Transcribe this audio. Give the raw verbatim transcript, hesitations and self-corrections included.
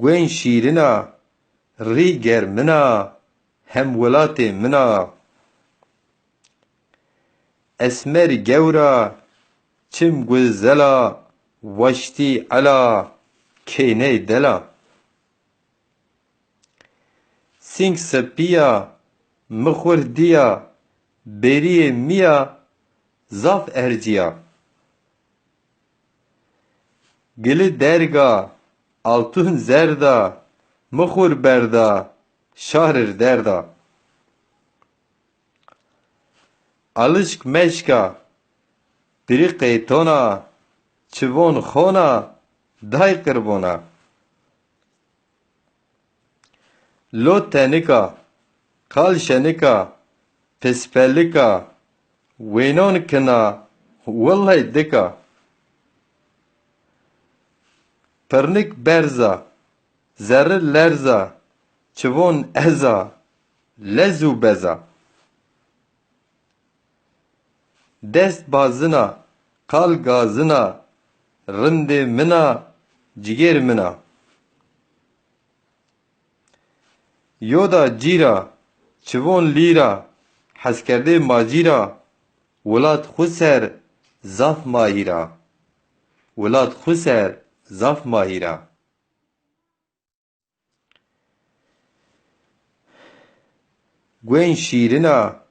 Guên şîrin a, rî germin a, hemwelatê min a. Esmer gewr a, çim guzel a, waştî el a, kêney del a. Sîng sipî ya, mi xwir dîya, bêrîyê mi ya, zaf ercî ya. Gili derg a, altun zerd a, mi xwir berd a, şarir derd a. Alişk meşk a, birî qeyton a, çivon xon a, day qirbon a. Lo tenik a, qal şenik a, pispelik a, wênon kin a, willay dik a. Pirnik berz a, zerri lerz a, çivon ez a, lez û bez a. Dest bazin a, qal gazin a, rindê min a, cigêr min a. Yoda cîr a, çivon lîr a, heskerdê macîr a, wilat xwu ser zaf mahîr a. Wilat xwu ser zaf mahîr a. Guên şîrin a,